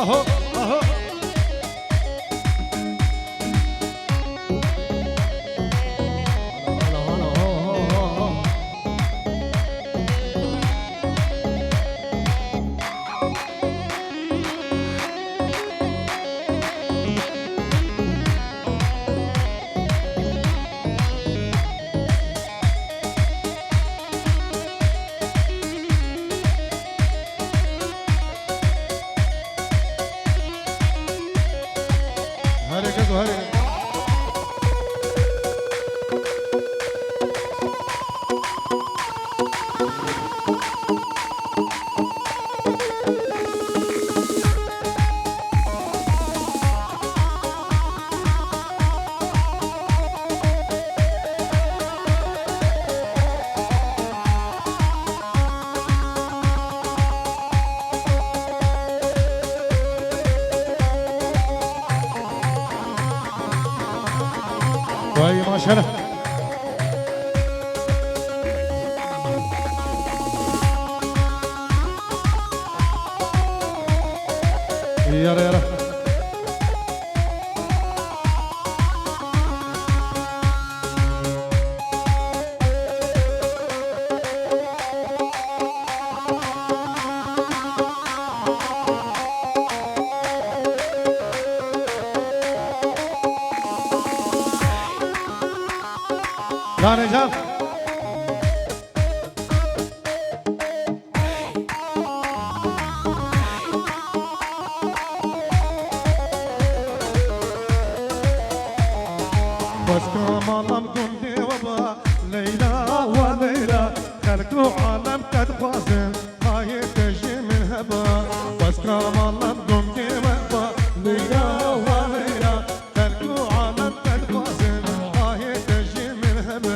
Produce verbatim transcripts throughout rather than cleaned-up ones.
Aho, aho. Here keko, here. Vay maşallah. Yara yara. Lan Ecem. Bes ka malam gundê we ba, Leyla, wa Leyla. Xelk û alem te dixwazin, hayê te ji min heba. Bes ka malam gundê we ba, Leyla, wa Leyla. Xelk û alem te dixwazin, ahê te ji min hebe.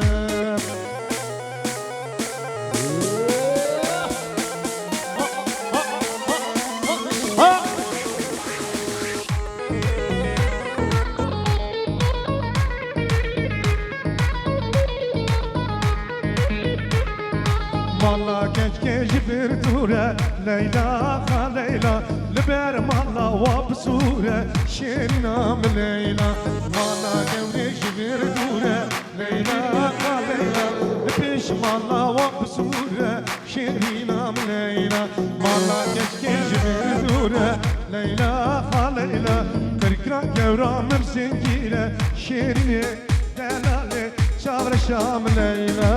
Mala keçkê ji vir dûr e, Leyla, ha Leyla, li ber mala wa bi zûr e, şêrîna min Leyla. Mala gewrê ji vir dûr e, Leyla, ha Leyla, li pêş mala wa bi zûr e, şêrîna min Leyla. Mala keçkê ji vir dûr e, Leyla, ha Leyla, qirkira gewra min zingîr e, şêrînê. Delalê çavreşa min Leyla.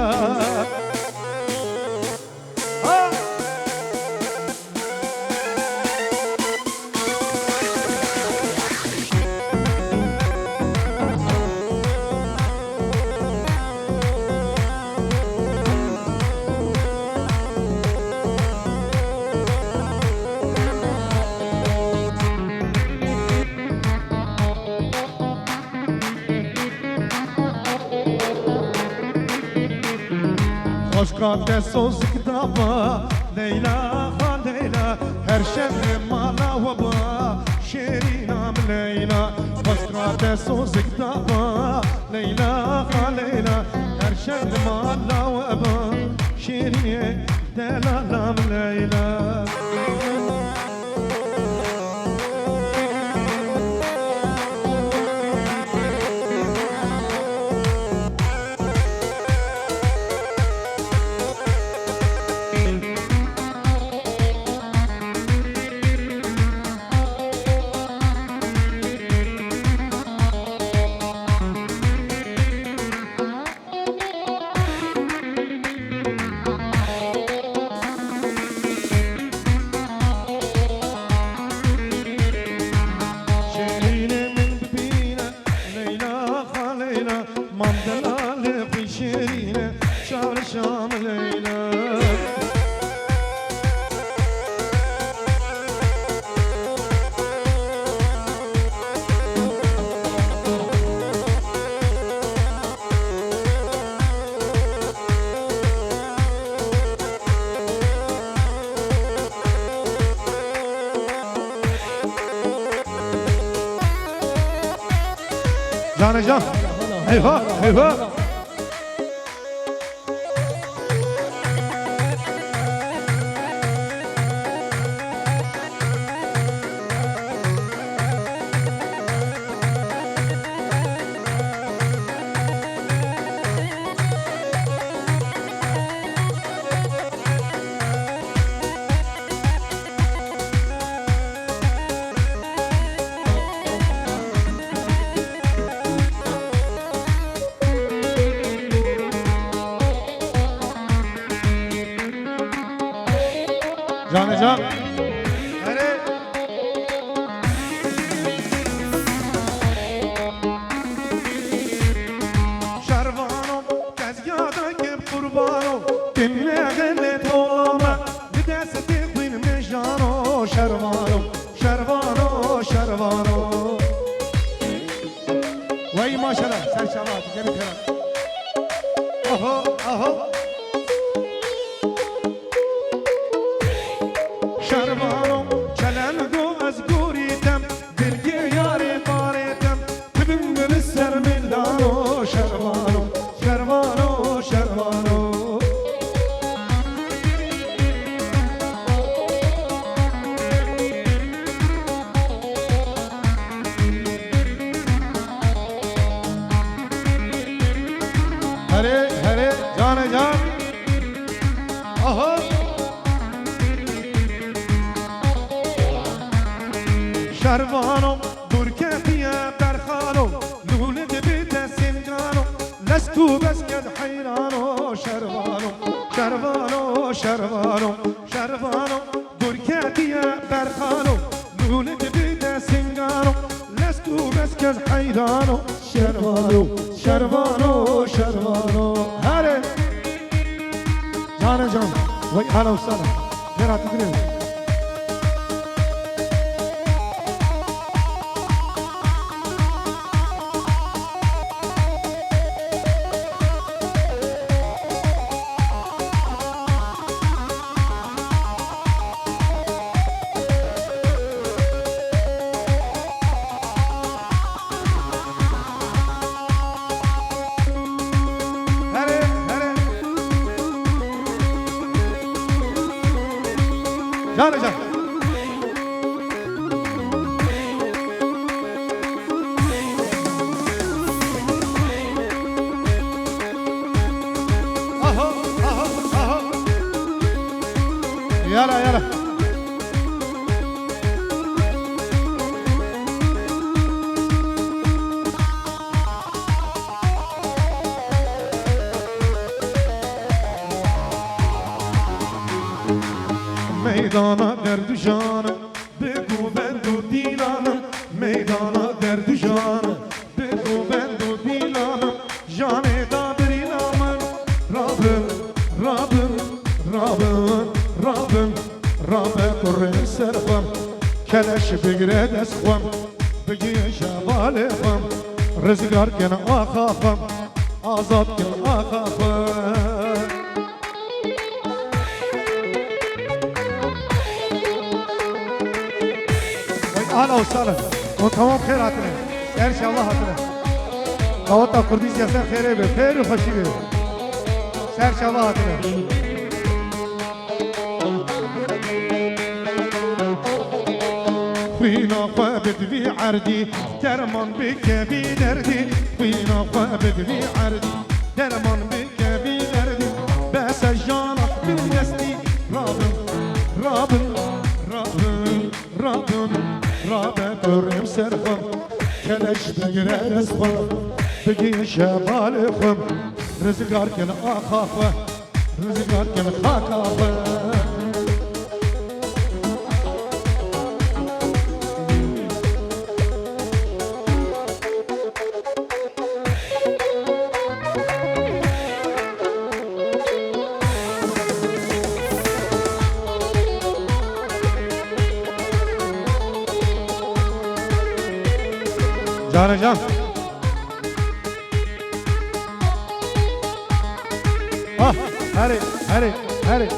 Ha! Xweşka te sozik daba, Leyla, ha Leyla, her şev li mala we ba, şêrîna min Leyla. Xweşka te sozik daba, Leyla, ha Leyla, her şev li mala we ba, şêrînê delala min Leyla. Şêrînê min bibîne, Leyla, ha Leyla, mam delalê xwe şêrîne, çavreşa min Leyla. Canê can. Eyvah, eyvah. Canê can. Erê. Şervano, tezgah dikim qurbano, dinle gelê tolame, bi destê xwîn mijano, şervano, şervano, şervano. Wey maşallah, ser çava, gelin kara. Oho, oho. Şervano, çeleng do ez gorî tem, dilgê yarê barê tem, tibim li ser min dano, şervano, şervano, şervano. Herê, herê, canê can. Aha. Şervano, dûr ketiye berxalo, lûlê dibe te singano, lest û bes ked heyrano, şervano, şervano, şervano, şervano. Dûr ketiye berxalo, lûlê dibe te singano, lest û bes kez heyrano, şervano, şervano, şervano. Herê. Canê can, wey ahla û sahla. Xêr hatî dinê. Herê, herê. Canê can. Aha, aha, aha. Yala, yala. Meydana derdijan, bi govend û dîlan, meydana derdijan, bi govend û dîlan, janê da birîna min. Rabin, rabin, rabin, rabin, rabe kurê ser xwe, keleş bigire dest xwe, bigihîje balê xwe, rizgar kin axa xwe, azad kin axa xwe. Vay, ahla û sahla. Hûn temam xêr hatine. Ser çava hatine. Daweta Kurdî siyaset xêrê be. Xêr û xweşî be. Ser çava hatine. Xwîna xwe bid vî erdî, derman bike vî derdî. Xwîna xwe bid vî erdî, derman bike vî derdî. Bese jana bin destî, rabin, rabin, rabin, rabin, rabe kurê ser xwe, keleş bigire dest xwe, bigihîje balê xwe, rizgar kin axa xwe, rizgar kin xaka xwe. Canê can. Ah, herê, herê, herê.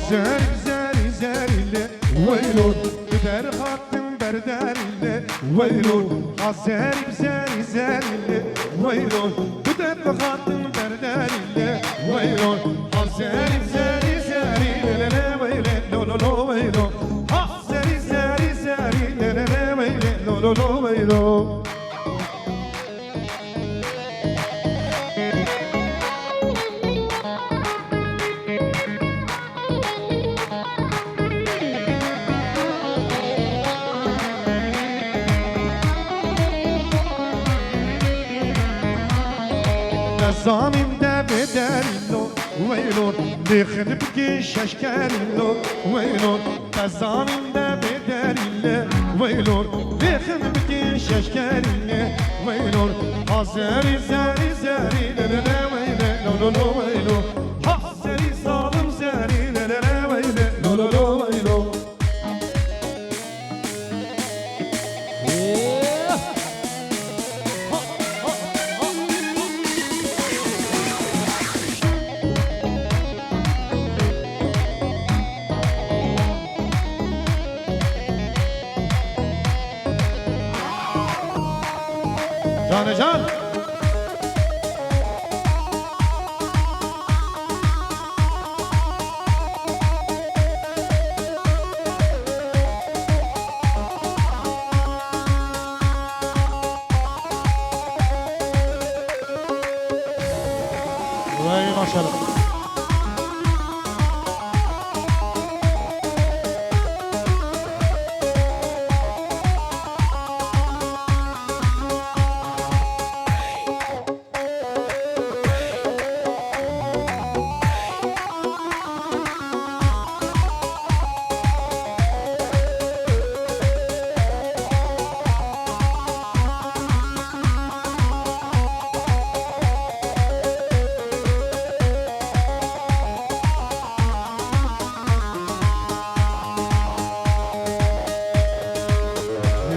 Zerî, zerî, zerî lê weylo, bi derxatin ber Derî le, weylo, ha zerî, zerî, zerî le, weylo, tu te fixatin ber derî le, weylo, ha zerî, zerî, zerî le, le, le, weyle, lo, lo, lo, weylo, ha zerî, zerî, zerî le, le, le, weyle, lo, lo, lo, weylo. Nezanîn devê derî lo, weylo, lê xinibikê şeşkerî lo, weylo, nezanîn devê derî le, weylo, lê xinibikê şeşkerî le, weylo, a zerî, zerî, zerî, le, le, le, weyle, lo, lo, lo, weylo, ha zerî, zalim zerî, le, le, le, weyle, lo, lo, lo, weylo. Canê can. Vay maşallah.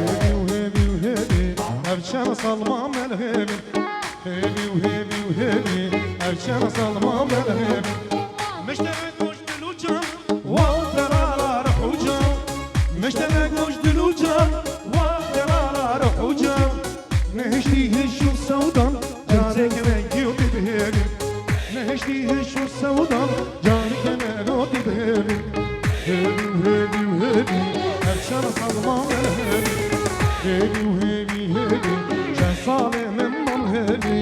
Hêvî û hêvî û hêvî, ev çend sal ma me li hêvî. Hêvî û hêvî û hêvî, ev çend sal ma me li hêvî. Mişterek goş dil û can, wa delala ruh û can. Mişterek goş dil û can, wa delala ruh û can. Nehiştî hiş û sewdan, careke me giyo tê bihêvî. Nehiştî hiş û sewdan, careke me giyo tê bihêvî. Hêvî û hêvî û hêvî, ev çend sal ma me hêvî. Hêvî û hêvî hêvî, çend salê min mam hêvî.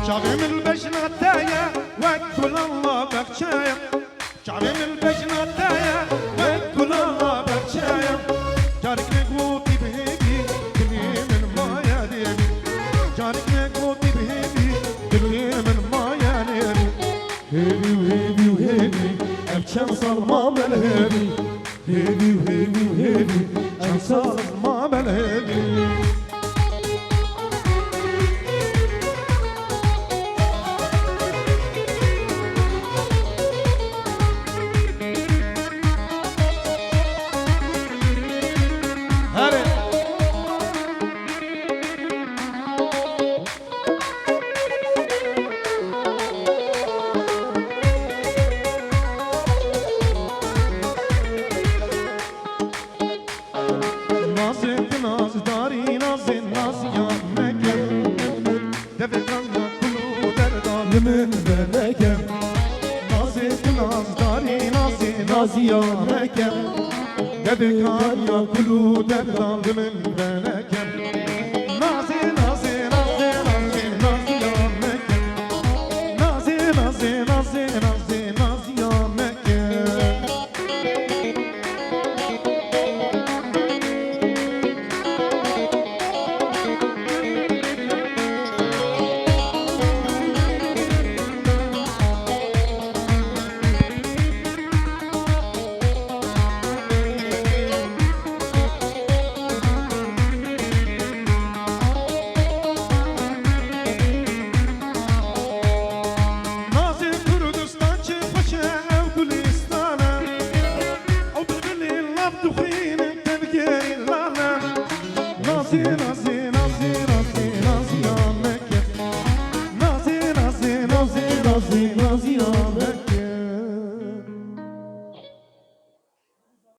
Çavê min bejna te ye, wek gulan la bexçe ye. Çavê min bejna te ye, wek gulan la bexçe ye. Carek me gotî bihêvî, dilê min maye lêvî. Carek me gotî bihêvî, dilê min maye lêvî. Hêvî û hêvî û hêvî, ev çend sal ma me li hêvî. Hêvî û hêvî û hêvî, çend sal ma me li hêvî. Herê. Nazê tu nazdarî, nazê naziya meke. Devê kanya kul û derda li min veneke. Nazê tu nazdarî, nazê naziya meke. Devê kanya kul û derda li min veneke.